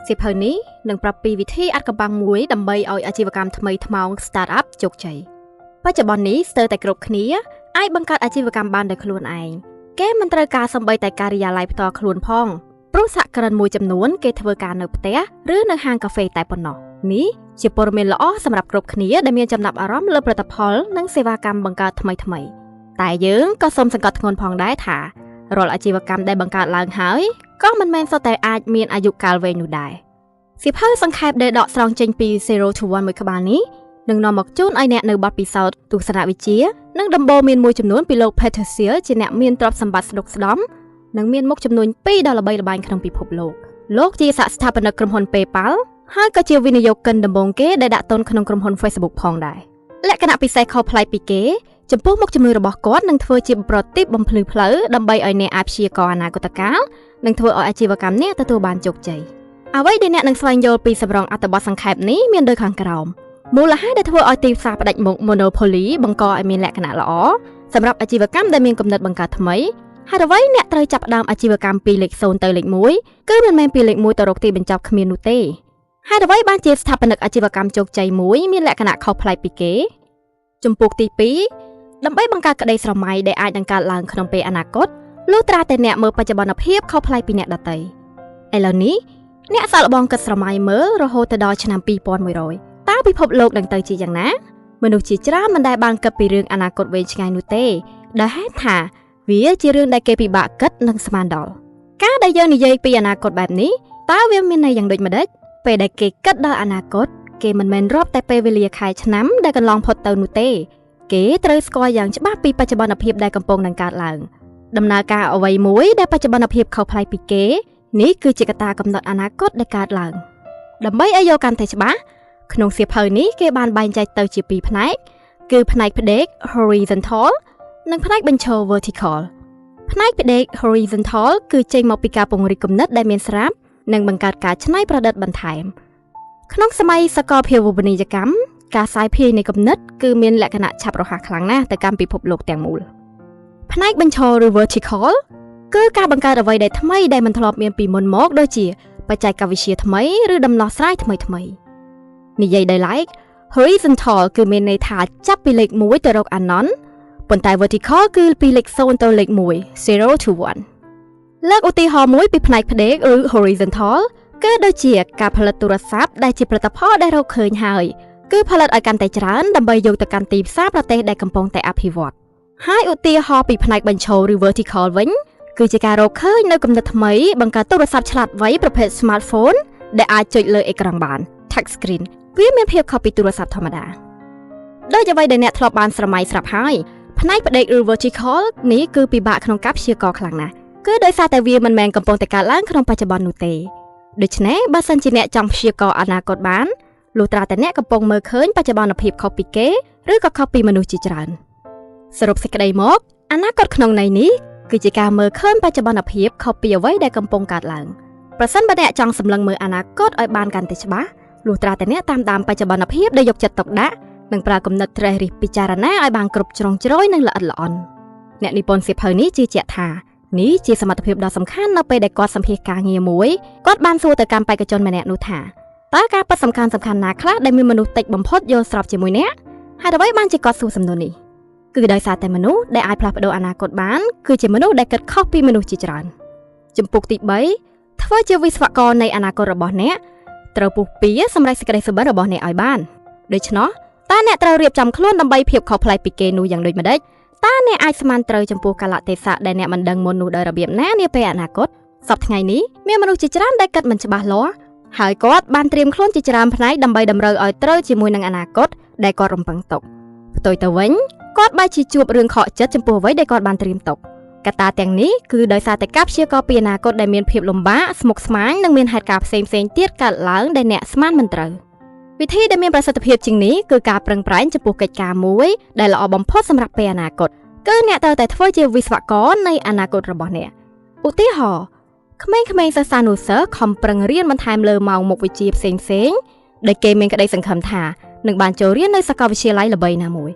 សៀវភៅនេះនឹងប្រាប់ពីវិធីអាថ៌កំបាំងមួយដើម្បីឲ្យអាជីវកម្មថ្មីថ្មោង Start up ជោគជ័យបច្ចុប្បន្ននេះស្ទើរតែគ្រប់គ្នាអាចបង្កើតអាជីវកម្មបានដោយខ្លួនឯងគេមិនត្រូវការសូម្បីតែការិយាល័យផ្ទាល់ខ្លួនផងព្រោះសហគ្រិនមួយចំនួនគេធ្វើការនៅផ្ទះឬនៅហាងកាហ្វេតែប៉ុណ្ណោះនេះជាព័ត៌មានល្អសម្រាប់គ្រប់គ្នាដែលមានចំណាប់អារម្មណ៍លើផលិតផលនិងសេវាកម្មបង្កើតថ្មីៗតែយើងក៏សូមសង្កត់ធ្ងន់ផងដែរថារាល់អាជីវកម្មដែលបង្កើតឡើងហើយក៏មិនមែនសុទ្ធតែអាចមានអាយុកាលវែងនោះដែរសៀវភៅសង្ខេបដែលដកស្រង់ចេញពី0 to 1មួយក្បាលនេះនឹងនាំមកជូនឲ្យអ្នកនៅបទពិសោធន៍ទស្សនវិជ្ជានិងដំបូន្មានមួយចំនួនពីលោក Peter Thiel ជាអ្នកមានទ្រព្យសម្បត្តិស្ដុកស្ដំនិងមានមុខចំនួន2ដ៏ល្បីល្បាញក្នុងពិភពលោកលោកជាសហស្ថាបនិកក្រុមហ៊ុន PayPal ហើយក៏ជាវិនិយោគិនដំបូងគេដែលដាក់ទុនក្នុងក្រុមហ៊ុន Facebook ផងដែរលក្ខណៈពិសេសខុសប្លែកពីគេចំពោះមុខជំនួយរបស់គាត់នឹងធ្វើជាប្រទីបបំភ្លឺផ្លូវដើម្បីឲ្យអ្នកអាចព្យាករណ៍អនាគតកាលនិងធ្វើឲ្យអាជីវកម្មអ្នកទទួលបានជោគជ័យអ្វីដែលអ្នកនឹងស្វែងយល់ពីសម្រងអត្ថបទសង្ខេបនេះមានដូចខាងក្រោមមូលហេតុដែលធ្វើឲ្យទីផ្សារផ្ដាច់មុខ Monopoly បង្កឲ្យមានលក្ខណៈល្អសម្រាប់អាជីវកម្មដែលមានគំនិតបង្កើតថ្មីហេតុអ្វីអ្នកត្រូវចាប់ផ្ដើមអាជីវកម្មពីលេខ0ទៅលេខ1គឺមិនមែនពីលេខ1ទៅរកទីបញ្ចប់គ្មាននោះទេហេតុអ្វីបានជាស្ថាបនិកអាជីវកម្មជោគជ័យមួយមានលក្ខណៈខុសប្លែកពីគេចំពោះទី2ដើម្បីបង្កើតក្តីស្រមៃដែលអាចនឹងកើតឡើងក្នុងពេលអនាគតលុះត្រាតែអ្នកមើលបច្ចុប្បន្នភាពខុសប្លែកពីអ្នកដទៃឥឡូវនេះអ្នកសាកល្បងគិតស្រមៃមើលរហូតទៅដល់ឆ្នាំ2100តើពិភពលោកនឹងទៅជាយ៉ាងណាមនុស្សជាច្រើនមិនដែលបានគិតពីរឿងអនាគតវែងឆ្ងាយនោះទេដោយហេតុថាវាជារឿងដែលគេពិបាកគិតនិងស្មានដល់ការដែលយើងនិយាយពីអនាគតបែបនេះតើវាមានន័យយ៉ាងដូចម្តេចពេលដែលគេគិតដល់អនាគតគេមិនមែនរាប់តែពេលវេលាខែឆ្នាំដែលកន្លងផុតទៅនោះទេគេត្រូវស្គាល់យ៉ាងច្បាស់ពីបច្ចុប្បន្នភាពដែលកំពុងនឹងកើតឡើងដំណើរការអ្វីមួយដែលបច្ចុប្បន្នភាពខុសប្លែកពីគេនេះគឺជាកត្តាកំណត់អនាគតដែលកើតឡើងដើម្បីឲ្យយល់កាន់តែច្បាស់ក្នុងសៀវភៅនេះគេបានបែងចែកទៅជាពីរផ្នែកគឺផ្នែកផ្ដេក horizontal និងផ្នែកបញ្ឈរ vertical ផ្នែកផ្ដេក horizontal គឺចេញមកពីការពង្រីកគំនិតដែលមានស្រាប់និងបង្កើតការច្នៃប្រឌិតបន្ថែមក្នុងសម័យសកលភាវូបនីយកម្មការសាយភាយនៃគំនិតគឺមានលក្ខណៈឆាប់រហ័សខ្លាំងណាស់ទៅកាន់ពិភពលោកទាំងមូលផ្នែកបញ្ឈរឬ vertical គឺការបង្កើតអ្វីដែលថ្មីដែលមិនធ្លាប់មានពីមុនមកដូចជាបច្ចេកវិទ្យាថ្មីឬដំណោះស្រាយថ្មីថ្មីនិយាយដោយឡែក horizontal គឺមានន័យថាចាប់ពីលេខ1ទៅរកអនន្តប៉ុន្តែ vertical គឺពីលេខ0ទៅលេខ1 0 to 1លើកឧទាហរណ៍មួយពីផ្នែកផ្ដេកឬ horizontal គឺដូចជាការផលិតទូរស័ព្ទដែលជាផលិតផលដែលរកឃើញហើយគឺផលិតឲ្យកាន់តែច្រើនដើម្បីយកទៅកាន់ទីផ្សារប្រទេសដែលកំពុងតែអភិវឌ្ឍហើយឧទាហរណ៍ពីផ្នែកបញ្ឈរឬ vertical វិញគឺជាការរកឃើញនៅគំនិតថ្មីបង្កើតទូរស័ព្ទឆ្លាតវៃប្រភេទ smartphone ដែលអាចចុចលើអេក្រង់បាន touch screen វាមានភាពខុសពីទូរស័ព្ទធម្មតាដូចអ្វីដែលអ្នកធ្លាប់បានស្រមៃស្រាប់ហើយផ្នែកផ្ដេកឬ vertical នេះគឺពិបាកក្នុងការព្យាករណ៍ខ្លាំងណាស់គឺដោយសារតែវាមិនមែនកំពុងតែកើតឡើងក្នុងបច្ចុប្បន្ននោះទេដូច្នេះបើសិនជាអ្នកចង់ព្យាករណ៍អនាគតបានលុះត្រាតែអ្នកកំពុងមើលឃើញបច្ចុប្បន្នភាពខុសពីគេឬក៏ខុសពីមនុស្សជាច្រើនសរុបសេចក្តីមកអនាគតក្នុងន័យនេះគឺជាការមើលឃើញបច្ចុប្បន្នភាពខុសពីអ្វីដែលកំពុងកើតឡើងប្រសិនបើអ្នកចង់សម្លឹងមើលអនាគតឲ្យបានកាន់តែច្បាស់លុះត្រាតែអ្នកតាមដានបច្ចុប្បន្នភាពដែលយកចិត្តទុកដាក់និងប្រើគំនិតត្រេះរិះពិចារណាឲ្យបានគ្រប់ជ្រុងជ្រោយនិងល្អិតល្អន់អ្នកនិពន្ធសៀវភៅនេះជឿជាក់ថានេះជាសមត្ថភាពដ៏សំខាន់នៅពេលដែលគាត់សម្ភាសការងារមួយគាត់បានសួរទៅកាន់បេក្ខជនម្នាក់នោះថាតើការពិតសំខាន់ណាខ្លះដែលមានមនុស្សតិចបំផុតយល់ស្របជាមួយអ្នកហេតុអ្វីបានជាគាត់សួរសំណួរនេះគឺដោយសារតែមនុស្សដែលអាចផ្លាស់ប្ដូរអនាគតបានគឺជាមនុស្សដែលគិតខុសពីមនុស្សជាច្រើនចំពោះទី3ធ្វើជាវិស្វករនៃអនាគតរបស់អ្នកត្រូវពុះពៀសម្រាប់សេចក្តីសុបិនរបស់អ្នកឲ្យបានដូច្នោះតើអ្នកត្រូវរៀបចំខ្លួនដើម្បីភាពខុសប្លែកពីគេនោះយ៉ាងដូចម្តេចតើអ្នកអាចស្មានត្រូវចំពោះកាលៈទេសៈដែលអ្នកមិនដឹងមុននោះដោយរបៀបណានាពេលអនាគតសប្តាហ៍ថ្ងៃនេះមានមនុស្សជាច្រើនដែលគិតមិនច្បាស់លាស់ហើយគាត់បានត្រៀមខ្លួនជាច្រើនផ្នែកដើម្បីតម្រូវឲ្យត្រូវជាមួយនឹងអនាគតដែលគាត់រំពឹងទុកផ្ទុយទៅវិញគាត់បែរជាជួបរឿងខកចិត្តចំពោះអ្វីដែលគាត់បានត្រៀមទុកកត្តាទាំងនេះគឺដោយសារតែការព្យាករណ៍ពីអនាគតដែលមានភាពលំបាកស្មុគស្មាញនិងមានហេតុការណ៍ផ្សេងៗទៀតកើតឡើងដែលអ្នកស្មានមិនត្រូវវិធីដែលមានប្រសិទ្ធភាពជាងនេះគឺការប្រឹងប្រែងចំពោះកិច្ចការមួយដែលល្អបំផុតសម្រាប់ពេលអនាគតគឺអ្នកត្រូវតែធ្វើជាវិស្វករនៃអនាគតរបស់អ្នកឧទាហរណ៍ក្មេងៗសិស្សានុសិស្សខំប្រឹងរៀនបន្ថែមលើម៉ោងមុខវិជ្ជាផ្សេងៗដោយគេមានក្តីសង្ឃឹមថានឹងបានចូលរៀននៅសាកលវិទ្យាល័យល្បីណាមួយ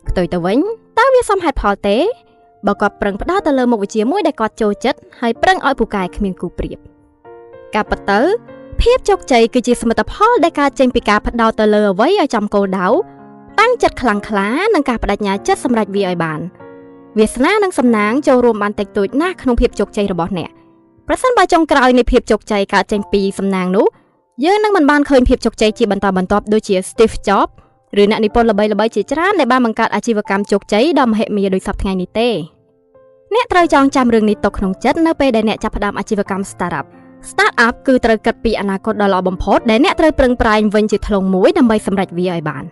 ផ្ទុយទៅវិញតើវាសមហេតុផលទេបើគាត់ប្រឹងផ្ដោតទៅលើមុខវិជ្ជាមួយដែលគាត់ចូលចិត្តហើយប្រឹងឲ្យពូកែគ្មានគូប្រៀបការពិតទៅ ភាពជោគជ័យគឺជាសមិទ្ធផលដែលកើតចេញពីការផ្ដោតទៅលើអ្វីឲ្យចំគោលដៅតាំងចិត្តខ្លាំងក្លានិងការបដិញ្ញាចិត្តសម្រេចវាឲ្យបានវាសនានិងសំណាងចូលរួមបានតិចតួចណាស់ក្នុងភាពជោគជ័យរបស់អ្នកប្រសិនបើចុងក្រោយនៃភាពជោគជ័យកើតចេញពីសំណាងនោះយើងនឹងមិនបានឃើញភាពជោគជ័យជាបន្តបន្ទាប់ដូចជា Steve Jobs ឬអ្នកនិពន្ធល្បីៗជាច្រើនដែលបានបង្កើតអាជីវកម្មជោគជ័យដ៏មហិមាដូចសព្វថ្ងៃនេះទេអ្នកត្រូវចងចាំរឿងនេះទុកក្នុងចិត្តនៅពេលដែលអ្នកចាប់ផ្ដើមអាជីវកម្ម Startup Startup គឺត្រូវគិតពីអនាគតដ៏ល្អបំផុតដែលអ្នកត្រូវប្រឹងប្រែងវិញជាធ្លុងមួយដើម្បីសម្រេចវាឲ្យបាន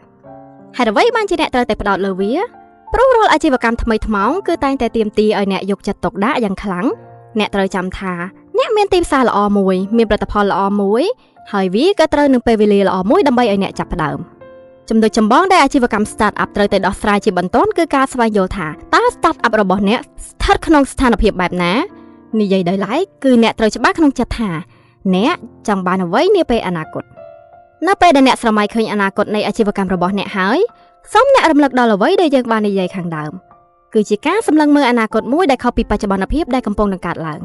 ហេតុអ្វីបានជាអ្នកត្រូវតែផ្ដោតលើវាព្រោះរាល់អាជីវកម្មថ្មីថ្មោងគឺតែងតែទាមទារឲ្យអ្នកយកចិត្តទុកដាក់យ៉ាងខ្លាំងអ្នកត្រូវចាំថាអ្នកមានទីផ្សារល្អមួយមានផលិតផលល្អមួយហើយវាក៏ត្រូវនឹងពេលវេលាល្អមួយដើម្បីឲ្យអ្នកចាប់ផ្ដើមចំណុចចម្បងដែលអាជីវកម្ម Startup ត្រូវតែដោះស្រាយជាបន្ទាន់គឺការស្វែងយល់ថាតើ Startup របស់អ្នកស្ថិតក្នុងស្ថានភាពបែបណានិយាយដោយឡែកគឺអ្នកត្រូវច្បាស់ក្នុងចិត្តថាអ្នកចង់បានអ្វីនាពេលអនាគតនៅពេលដែលអ្នកស្រមៃឃើញអនាគតនៃអាជីវកម្មរបស់អ្នកហើយសូមអ្នករំលឹកដល់អ្វីដែលយើងបាននិយាយខាងដើមគឺជាការសម្លឹងមើលអនាគតមួយដែលខុសពីបច្ចុប្បន្នភាពដែលកំពុងនឹងកើតឡើង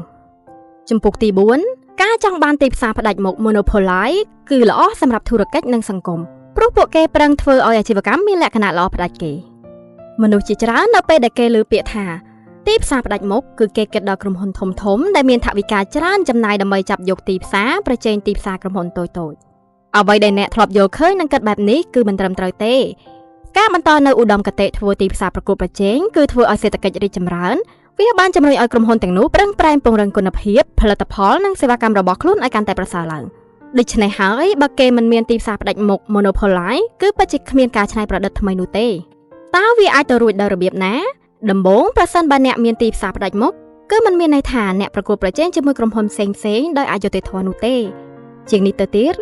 ជំពូកទី4ការចង់បានទីផ្សារផ្ដាច់មុខ Monopoly គឺល្អសម្រាប់ធុរកិច្ចនិងសង្គមព្រោះពួកគេប្រឹងធ្វើឲ្យអាជីវកម្មមានលក្ខណៈល្អផ្ដាច់គេមនុស្សជាច្រើននៅពេលដែលគេឮពាក្យថាទីផ្សារផ្ដាច់មុខគឺគេគិតដល់ក្រុមហ៊ុនធំៗដែលមានថវិកាច្រើនចំណាយដើម្បីចាប់យកទីផ្សារប្រជែងទីផ្សារក្រុមហ៊ុនតូចៗអ្វីដែលអ្នកធ្លាប់យល់ឃើញនិងគិតបែបនេះគឺមិនត្រឹមត្រូវទេការបន្តនៅឧត្តមគតិធ្វើទីផ្សារប្រកួតប្រជែងគឺធ្វើឲ្យសេដ្ឋកិច្ចរីកចម្រើនវាបានជំរុញឲ្យក្រុមហ៊ុនទាំងនោះប្រឹងប្រែងពង្រឹងគុណភាពផលិតផលនិងសេវាកម្មរបស់ខ្លួនឲ្យកាន់តែប្រសើរឡើងដូច្នេះហើយបើគេមិនមានទីផ្សារផ្ដាច់មុខ Monopoly គឺពិតជាគ្មានការច្នៃប្រឌិតថ្មីនោះទេតើវាអាចទៅរួចដោយរបៀបណាដំបូងប្រសិនបើអ្នកមានទីផ្សារផ្ដាច់មុខគឺមិនមានន័យថាអ្នកប្រកួតប្រជែងជាមួយក្រុមហ៊ុនផ្សេងៗដោយអយុត្តិធម៌នោះទេជាងនេះទៅទៀ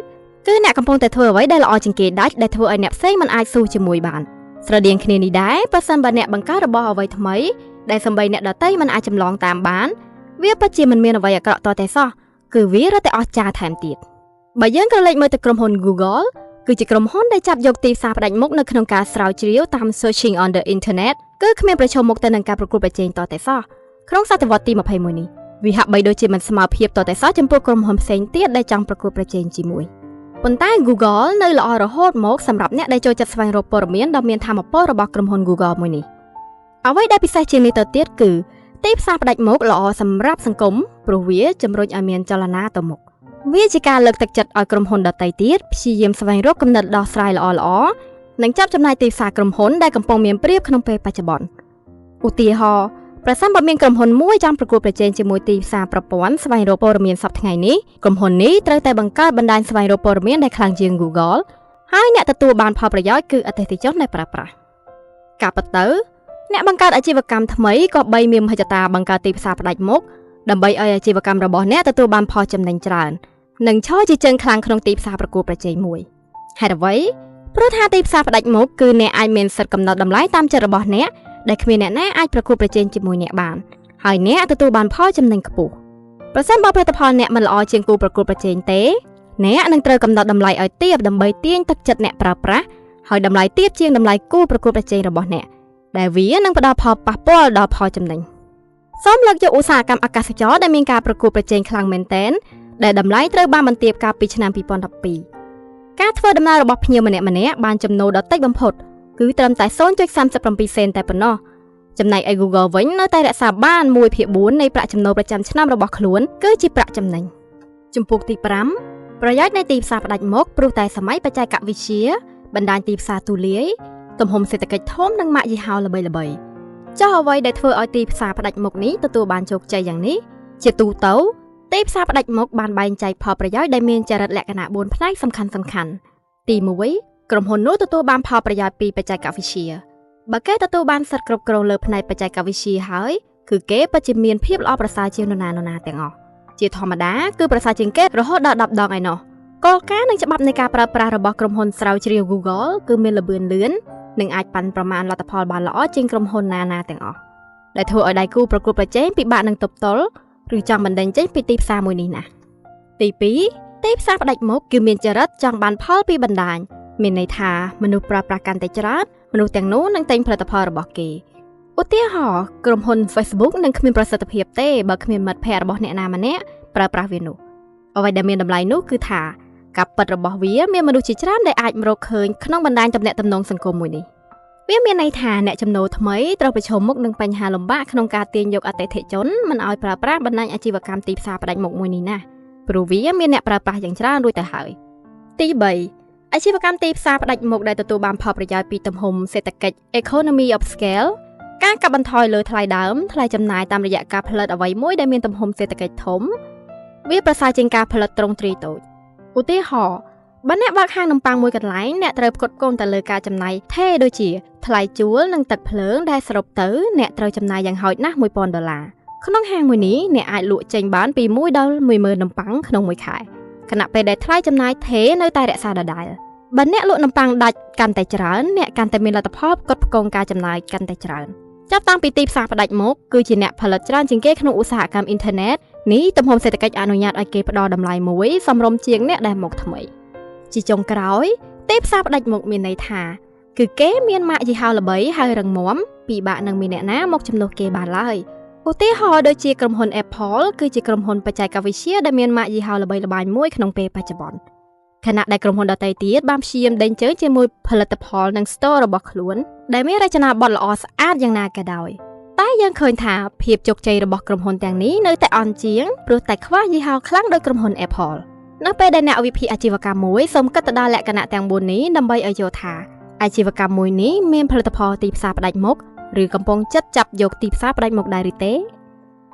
តគឺអ្នកកំពុងតែធ្វើអ្វីដែលល្អជាងគេដាច់ដែលធ្វើឲ្យអ្នកផ្សេងមិនអាចស៊ូជាមួយបានស្រដៀងគ្នានេះដែរប្រសិនបើអ្នកបង្កើតរបស់អ្វីថ្មីដែលសំបីអ្នកដទៃមិនអាចចម្លងតាមបានវាពិតជាមិនមានអ្វីអាក្រក់តតែសោះគឺវារឹតតែអស្ចារ្យថែមទៀតបើយើងក្រឡេកមើលទៅក្រុមហ៊ុន Google គឺជាក្រុមហ៊ុនដែលចាប់យកទីផ្សារផ្ដាច់មុខនៅក្នុងការស្រាវជ្រាវតាម Searching on the Internet គឺគ្មានប្រឈមមុខទៅនឹងការប្រកួតប្រជែងតតែសោះក្នុងសតវត្សទី21នេះវាហាក់បីដូចជាមិនស្មើភាពតតែសោះចំពោះក្រុមហ៊ុនផ្សេងទៀតដែលចង់ប្រកួតប្រជែងជាមួយប៉ុន្តែ Google នៅល្អរហូតមកសម្រាប់អ្នកដែលចូលចិត្តស្វែងរកព័ត៌មានដ៏មានថាមពលរបស់ក្រុមហ៊ុន Google មួយនេះអ្វីដែលពិសេសជាងនេះទៅទៀតគឺទីផ្សារផ្ដាច់មុខល្អសម្រាប់សង្គមព្រោះវាជំរុញឲ្យមានចលនាទៅមុខវាជាការលើកទឹកចិត្តឲ្យក្រុមហ៊ុនដទៃទៀតព្យាយាមស្វែងរកគំនិតដោះស្រាយល្អៗនិងចាប់ចំណាយទីផ្សារក្រុមហ៊ុនដែលកំពុងមានប្រៀបក្នុងពេលបច្ចុប្បន្នឧទាហរណ៍ប្រសិនបើមានក្រុមហ៊ុនមួយចង់ប្រកួតប្រជែងជាមួយទីផ្សារប្រព័ន្ធស្វែងរកព័ត៌មានសព្វថ្ងៃនេះក្រុមហ៊ុននេះត្រូវតែបង្កើតបណ្ដាញស្វែងរកព័ត៌មានដែលខ្លាំងជាង Google ហើយអ្នកទទួលបានផលប្រយោជន៍គឺអតិថិជនដែលប្រើប្រាស់ការពិតទៅអ្នកបង្កើតអាជីវកម្មថ្មីក៏បីមានមហិច្ឆតាបង្កើតទីផ្សារផ្ដាច់មុខដើម្បីឲ្យអាជីវកម្មរបស់អ្នកទទួលបានផលចំណេញច្រើននិងឈរជាជើងខ្លាំងក្នុងទីផ្សារប្រកួតប្រជែងមួយហេតុអ្វីព្រោះថាទីផ្សារផ្ដាច់មុខគឺអ្នកអាចមានសិទ្ធិកំណត់តម្លៃតាមចិត្តរបស់អ្នកដែលគ្មានអ្នកណាអាចប្រកួតប្រជែងជាមួយអ្នកបានហើយអ្នកទទួលបានផលចំណេញខ្ពស់ប្រសិនបើផលិតផលអ្នកមិនល្អជាងគូប្រកួតប្រជែងទេអ្នកនឹងត្រូវកំណត់តម្លៃឲ្យទាបដើម្បីទាញទឹកចិត្តអ្នកប្រើប្រាស់ហើយតម្លៃទាបជាងតម្លៃគូប្រកួតប្រជែងរបស់អ្នកដែលវានឹងផ្ដល់ផលប៉ះពាល់ដល់ផលចំណេញសូមលើកយកឧស្សាហកម្មអាកាសចរដែលមានការប្រកួតប្រជែងខ្លាំងមែនទែនដែលតម្លៃត្រូវបានបន្ទាបកាលពីឆ្នាំ2012ការធ្វើដំណើររបស់ភ្ញៀវម្នាក់ៗបានចំណូលដ៏តិចបំផុតគឺត្រឹមតែ 0.37 សេនតែប៉ុណ្ណោះចំណែកឯ Google វិញនៅតែរក្សាបាន 1/4 នៃប្រាក់ចំណូលប្រចាំឆ្នាំរបស់ខ្លួនគឺជាប្រាក់ចំណេញជំពូកទី5ប្រយោជន៍នៃទីផ្សារផ្ដាច់មុខព្រោះតែសម័យបច្ចេកវិទ្យាបណ្ដាញទីផ្សារទូលាយទំហំសេដ្ឋកិច្ចធំនិងម៉ាកយីហោល្បីៗចុះអ្វីដែលធ្វើឲ្យទីផ្សារផ្ដាច់មុខនេះទទួលបានជោគជ័យយ៉ាងនេះជាទូទៅទីផ្សារផ្ដាច់មុខបានបែងចែកផលប្រយោជន៍ដែលមានចរិតលក្ខណៈ4ផ្នែកសំខាន់ៗទី1ក្រុមហ៊ុននោះទទួលបានផលប្រយោជន៍ពីបច្ចេកវិទ្យាបើគេទទួលបានសិទ្ធិគ្រប់គ្រងលើផ្នែកបច្ចេកវិទ្យាហើយគឺគេពិតជាមានភាពល្អប្រសើរជាងនរណាៗទាំងអស់ជាធម្មតាគឺប្រសើរជាងគេរហូតដល់10ដងឯណោះគោលការណ៍និងច្បាប់នៃការប្រើប្រាស់របស់ក្រុមហ៊ុនស្រាវជ្រាវ Google គឺមានល្បឿនលឿននិងអាចប៉ាន់ប្រមាណលទ្ធផលបានល្អជាងក្រុមហ៊ុនណាៗទាំងអស់ដែលធ្វើឲ្យដៃគូប្រកួតប្រជែងពិបាកនឹងទប់ទល់ឬចង់បណ្ដេញចេញពីទីផ្សារមួយនេះណាទី2ទីផ្សារផ្ដាច់មុខគឺមានចរិតចង់បានផលពីបណ្ដាញមានន័យថាមនុស្សប្រើប្រាស់កាន់តែច្រើនមនុស្សទាំងនោះនឹងទិញផលិតផលរបស់គេឧទាហរណ៍ក្រុមហ៊ុន Facebook នឹងគ្មានប្រសិទ្ធភាពទេបើគ្មានមិត្តភ័ក្តិរបស់អ្នកណាម្នាក់ប្រើប្រាស់វានោះ អ្វីដែលមានតម្លៃនោះគឺថាការពិតរបស់វាមានមនុស្សជាច្រើនដែលអាចរកឃើញក្នុងបណ្ដាញទំនាក់ទំនងសង្គមមួយនេះវាមានន័យថាអ្នកចំណូលថ្មីត្រូវប្រឈមមុខនឹងបញ្ហាលំបាកក្នុងការទាញយកអតិថិជនមិនឲ្យប្រើប្រាស់បណ្ដាញអាជីវកម្មទីផ្សារផ្ដាច់មុខមួយនេះណាព្រោះវាមានអ្នកប្រើប្រាស់យ៉ាងច្រើនរួចទៅហើយទី3អាជីវកម្មទីផ្សារផ្ដាច់មុខដែលទទួលបានផលប្រយោជន៍ពីទំហំសេដ្ឋកិច្ច Economy of Scale ការកាត់បន្ថយលើថ្លៃដើមថ្លៃចំណាយតាមរយៈការផលិតអ្វីមួយដែលមានទំហំសេដ្ឋកិច្ចធំវាប្រសើរជាងការផលិតទ្រង់ទ្រាយតូចឧទាហរណ៍បើអ្នកបើកហាងនំប៉័ងមួយកន្លែងអ្នកត្រូវផ្គត់ផ្គង់ទៅលើការចំណាយថេរដូចជាថ្លៃជួលនិងទឹកភ្លើងដែលសរុបទៅអ្នកត្រូវចំណាយយ៉ាងហោចណាស់$1000ក្នុងហាងមួយនេះអ្នកអាចលក់ចេញបានពី1ដល់10000នំប៉័ងក្នុងមួយខែខណៈពេលដែលថ្លៃចំណាយថេរនៅតែរក្សាដដែលបើអ្នកលក់នំប៉័ងដាច់កាន់តែច្រើនអ្នកកាន់តែមានលទ្ធផលផ្គត់ផ្គង់ការចំណាយកាន់តែច្រើនចាប់តាំងពីទីផ្សារផ្ដាច់មុខគឺជាអ្នកផលិតច្រើនជាងគេក្នុងឧស្សាហកម្មអ៊ីនធឺណិតនេះទំហំសេដ្ឋកិច្ចអនុញ្ញាតឲ្យគេផ្ដល់តម្លៃមួយសមរម្យជាងអ្នកដែលមកថ្មីជាចុងក្រោយទីផ្សារផ្ដាច់មុខមានន័យថាគឺគេមានម៉ាកយីហោល្បីហើយរឹងមាំពិបាកនឹងមានអ្នកណាមកជំនួសគេបានឡើយឧទាហរណ៍ដូចជាក្រុមហ៊ុន Apple គឺជាក្រុមហ៊ុនបច្ចេកវិទ្យាដែលមានម៉ាកយីហោល្បីល្បាញមួយក្នុងពេលបច្ចុប្បន្នខណៈដែលក្រុមហ៊ុនដទៃទៀតបានព្យាយាមដេញជើងជាមួយផលិតផលនិង store របស់ខ្លួនដែលមានរចនាបថល្អស្អាតយ៉ាងណាក៏ដោយតែយើងឃើញថាភាពជោគជ័យរបស់ក្រុមហ៊ុនទាំងនេះនៅតែអន់ជាងព្រោះតែខ្វះយីហោខ្លាំងដោយក្រុមហ៊ុន Apple នៅពេលដែលអ្នកវិភាគអាជីវកម្មមួយសូមគិតទៅដល់លក្ខណៈទាំង4នេះដើម្បីឲ្យយល់ថាអាជីវកម្មមួយនេះមានផលិតផលទីផ្សារផ្ដាច់មុខឬកំពុងចិត្តចាប់យកទីផ្សារផ្ដាច់មុខដែរឬទេ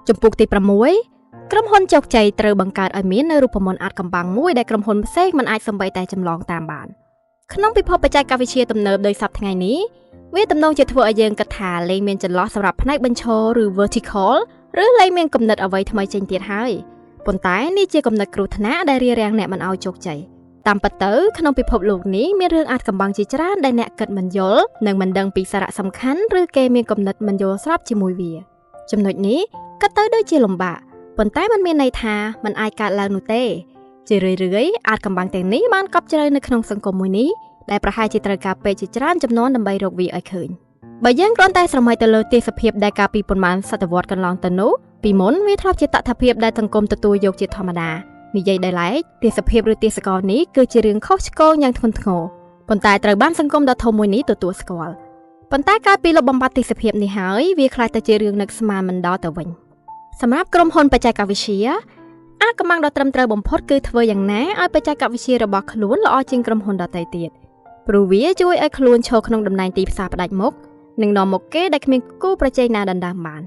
ចំពោះទី6ក្រុមហ៊ុនជោគជ័យត្រូវបង្កើតឲ្យមាននូវរូបមន្តអាថ៌កំបាំងមួយដែលក្រុមហ៊ុនផ្សេងមិនអាចសូម្បីតែចម្លងតាមបានក្នុងពិភពបច្ចេកវិទ្យាទំនើបដោយសព្វថ្ងៃនេះវាទំនងជាធ្វើឲ្យយើងគិតថាលែងមានចន្លោះសម្រាប់ផ្នែកបញ្ឈរឬ vertical ឬលែងមានគំនិតអ្វីថ្មីចេញទៀតហើយប៉ុន្តែនេះជាគំនិតគ្រោះថ្នាក់ដែលរារាំងអ្នកមិនឲ្យជោគជ័យតាមពិតទៅក្នុងពិភពលោកនេះមានរឿងអាថ៌កំបាំងជាច្រើនដែលអ្នកគិតមិនយល់និងមិនដឹងពីសារៈសំខាន់ឬគេមានគំនិតមិនយល់ស្របជាមួយវាចំណុចនេះគិតទៅដូចជាលំបាកប៉ុន្តែมันមានន័យថាมันអាចកើតឡើងនោះទេជារឿយៗអាថ៌កំបាំងទាំងនេះបានកប់ជ្រៅនៅក្នុងសង្គមមួយនេះដែលប្រហែលជាត្រូវការពេលជាច្រើនចំនួនដើម្បីរកវាឲ្យឃើញបើយើងគ្រាន់តែស្រមៃទៅលើទេសភាពដែលកាលពីប៉ុន្មានសតវត្សកន្លងទៅនោះពីមុនវាធ្លាប់ជាតថភាពដែលសង្គមទទួលយកជាធម្មតានិយាយដោយឡែកទេសភាពឬទេសកលនេះគឺជារឿងខុសឆ្គងយ៉ាងធ្ងន់ធ្ងរប៉ុន្តែត្រូវបានសង្គមដ៏ធំមួយនេះទទួលស្គាល់ប៉ុន្តែកាលពីលុបបំបាត់ទេសភាពនេះហើយវាក្លាយទៅជារឿងនឹកស្មានមិនដល់ទៅវិញសម្រាប់ក្រុមហ៊ុនបច្ចេកវិទ្យាអាថ៌កំបាំងដ៏ត្រឹមត្រូវបំផុតគឺធ្វើយ៉ាងណាឲ្យបច្ចេកវិទ្យារបស់ខ្លួនល្អជាងក្រុមហ៊ុនដទៃទៀតព្រោះវាជួយឲ្យខ្លួនឈរក្នុងតំណែងទីផ្សារផ្ដាច់មុខនិងនាំមុខគេដែលគ្មានគូប្រជែងណាដណ្ដើមបា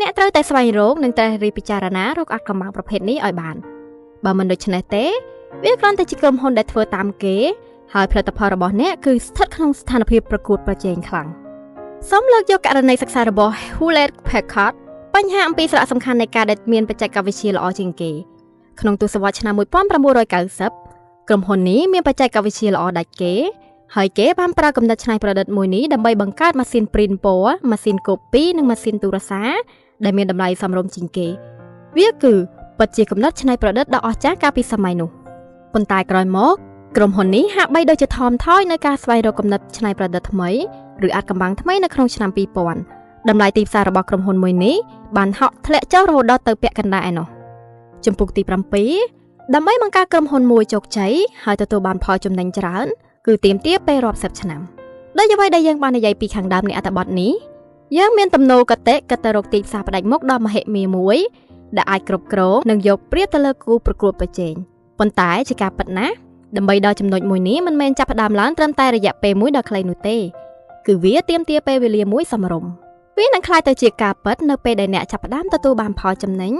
នអ្នកត្រូវតែស្វែងរកនិងត្រូវរៀបពិចារណារកអាថ៌កំបាំងប្រភេទនេះឲ្យបានបើមិនដូច្នេះទេវាគ្រាន់តែជាក្រុមហ៊ុនដែលធ្វើតាមគេហើយផលិតផលរបស់អ្នកគឺស្ថិតក្នុងស្ថានភាពប្រកួតប្រជែងខ្លាំងសូមលើកយកករណីសិក្សារបស់ Hewlett Packard បញ្ហាអំពីសារៈសំខាន់នៃការដែលមានបច្ចេកវិទ្យាល្អជាងគេក្នុងទសវត្សរ៍ឆ្នាំ1990ក្រុមហ៊ុននេះមានបច្ចេកវិទ្យាល្អដាច់គេហើយគេបានប្រើគំនិតច្នៃប្រឌិតមួយនេះដើម្បីបង្កើតម៉ាស៊ីនព្រីនពណ៌ម៉ាស៊ីនកូពីនិងម៉ាស៊ីនទូរស័ព្ទដែលមានតម្លៃសមរម្យជាងគេវាគឺពិតជាគំនិតច្នៃប្រឌិតដ៏អស្ចារ្យកាលពីសម័យនោះប៉ុន្តែក្រោយមកក្រុមហ៊ុននេះហាក់បីដូចជាថមថយនៅការស្វែងរកគំនិតច្នៃប្រឌិតថ្មីឬអាថ៌កំបាំងថ្មីនៅក្នុងឆ្នាំ2000តម្លៃទីផ្សាររបស់ក្រុមហ៊ុនមួយនេះបានហក់ធ្លាក់ចុះរហូតដល់ទៅពាក់កណ្ដាលឯណោះចំពោះទី7ដើម្បីបង្កើតក្រុមហ៊ុនមួយជោគជ័យហើយទទួលបានផលចំណេញច្រើនគឺទាមទារពេលរាប់សិបឆ្នាំដោយអ្វីដែលយើងបាននិយាយពីខាងដើមនៃអត្ថបទនេះយើងមានទំនោរគតិគិតទៅរកទីផ្សារផ្ដាច់មុខដ៏មហិមាមួយដែលអាចគ្រប់គ្រងនិងយកប្រៀបទៅលើគូប្រកួតប្រជែងប៉ុន្តែជាការពិតណាស់ដើម្បីដល់ចំណុចមួយនេះមិនមែនចាប់ផ្ដើមឡើងត្រឹមតែរយៈពេលមួយដ៏ខ្លីនោះទេគឺវាទាមទារពេលវេលាមួយសមរម្យវានឹងក្លាយទៅជាការពិតនៅពេលដែលអ្នកចាប់ផ្ដើមទទួលបានផលចំណេញ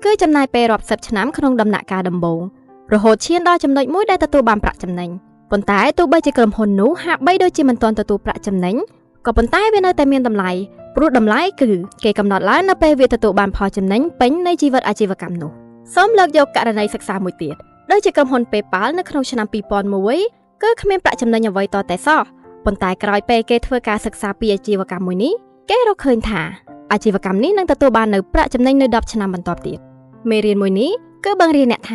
គឺចំណាយពេលរាប់សិបឆ្នាំក្នុងដំណាក់កាលដំបូងរហូតឈានដល់ចំណុចមួយដែលទទួលបានប្រាក់ចំណេញប៉ុន្តែទោះបីជាក្រុមហ៊ុននោះហាក់បីដូចជាមិនទាន់ទទួលប្រាក់ចំណេញក៏ប៉ុន្តែវានៅតែមានតម្លៃព្រោះតម្លៃគឺគេកំណត់ឡើងនៅពេលវាទទួលបានផលចំណេញពេញនៃជីវិតអាជីវកម្មនោះសូមលើកយកករណីសិក្សាមួយទៀតដូចជាក្រុមហ៊ុន PayPal នៅក្នុងឆ្នាំ2001គឺគ្មានប្រាក់ចំណេញអ្វីតតែសោះប៉ុន្តែក្រោយពេលគេធ្វើការសិក្សាពីអាជីវកម្មមួយនេះគេរកឃើញថាអាជីវកម្មនេះនឹងទទួលបាននូវប្រាក់ចំណេញនៅ10ឆ្នាំបន្ទាប់ទៀតមេរៀនមួយនេះគឺបង្រៀនអ្នកថា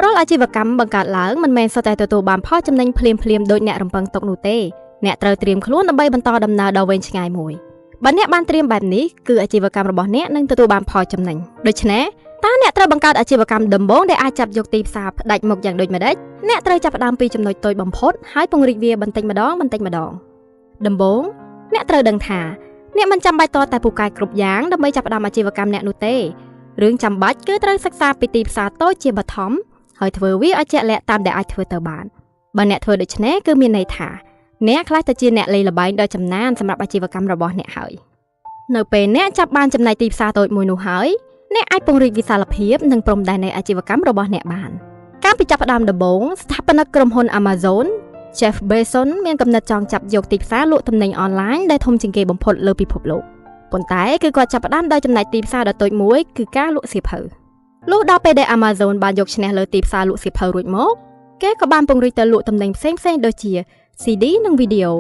រាល់អាជីវកម្មបង្កើតឡើងមិនមែនសុទ្ធតែទទួលបានផលចំណេញភ្លាមៗដូចអ្នករំពឹងទុកនោះទេអ្នកត្រូវត្រៀមខ្លួនដើម្បីបន្តដំណើរដ៏វែងឆ្ងាយមួយបើអ្នកបានត្រៀមបែបនេះគឺអាជីវកម្មរបស់អ្នកនឹងទទួលបានផលចំណេញដូច្នេះ តើអ្នកត្រូវបង្កើតអាជីវកម្មដំបូងដែលអាចចាប់យកទីផ្សារផ្ដាច់មុខយ៉ាងដូចម្តេចអ្នកត្រូវចាប់ផ្ដើមពីចំណុចតូចបំផុតហើយពង្រីកវាបន្តិចម្ដងបន្តិចម្ដងដំបូងអ្នកត្រូវដឹងថាអ្នកមិនចាំបាច់តតែពូកែគ្រប់យ៉ាងដើម្បីចាប់ផ្ដើមអាជីវកម្មអ្នកនោះទេរឿងចាំបាច់គឺត្រូវសិក្សាពីទីផ្សារតូចជាបឋមហើយធ្វើវាឲ្យជាក់លាក់តាមដែលអាចធ្វើទៅបានបើអ្នកធ្វើដូច្នេះគឺមានន័យថាអ្នកខ្លះទៅជាអ្នកលេងល្បែងដ៏ចំណានសម្រាប់អាជីវកម្មរបស់អ្នកហើយនៅពេលអ្នកចាប់បានចំណែកទីផ្សារតូចមួយនោះហើយអ្នកអាចពង្រីកវិសាលភាពនិងព្រំដែននៃអាជីវកម្មរបស់អ្នកបានកាលពីចាប់ផ្ដើមដំបូងស្ថាបនិកក្រុមហ៊ុន Amazon Jeff Bezos មានគំនិតចង់ចាប់យកទីផ្សារលក់ទំនិញអនឡាញដែលធំជាងគេបំផុតលើពិភពលោកប៉ុន្តែគឺគាត់ចាប់ផ្ដើមដោយចំណែកទីផ្សារដ៏តូចមួយគឺការលក់សៀវភៅលុះដល់ពេលដែល Amazon បានយកឈ្នះលើទីផ្សារលក់សៀវភៅរួចមកគេក៏បានពង្រីកទៅលក់ទំនិញផ្សេងៗដូចជា CD និងវីដេអ